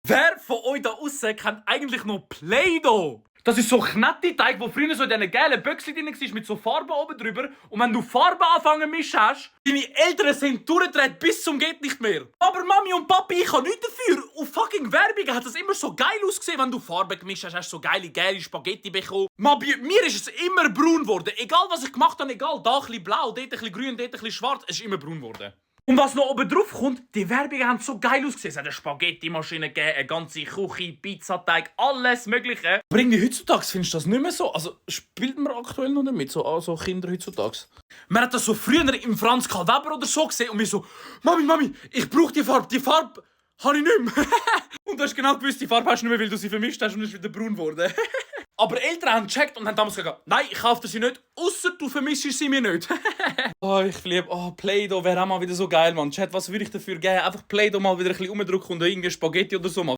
Wer von euch da aussen kennt eigentlich noch Play-Doh? Das ist so Knetteteig, wo früher so in diesen gelben Böckchen drin war, mit so Farbe oben drüber. Und wenn du Farbe anfangen mischen hast, deine Eltern sind durchgedreht bis zum geht nicht mehr. Aber Mami und Papi, ich kann nichts dafür. Auf fucking Werbung hat das immer so geil ausgesehen, wenn du Farbe gemischt hast, hast du so geile Spaghetti bekommen. Bei mir ist es immer braun geworden. Egal was ich gemacht habe, egal, da ein bisschen blau, dort ein bisschen grün, dort ein bisschen schwarz, es ist immer braun geworden. Und was noch oben drauf kommt, die Werbungen haben so geil ausgesehen. Es hat eine Spaghetti-Maschine gegeben, eine ganze Küche, Pizzateig, alles Mögliche. Aber irgendwie heutzutage findest du das nicht mehr so. Also spielt man aktuell noch damit, so Kinder heutzutage. Man hat das so früher im Franz Karl Weber oder so gesehen und mir so, Mami, ich brauche die Farbe habe ich nicht mehr. Und du hast genau gewusst, die Farbe hast du nicht mehr, weil du sie vermischt hast und es ist wieder braun geworden. Aber Eltern haben gecheckt und haben damals gesagt, nein, ich kaufe dir sie nicht, ausser du vermischst sie mir nicht. Ich liebe, Play-Doh wäre auch mal wieder so geil, Mann. Chat, was würde ich dafür geben? Einfach Play-Doh mal wieder ein bisschen umdrücken und irgendwie Spaghetti oder so mal.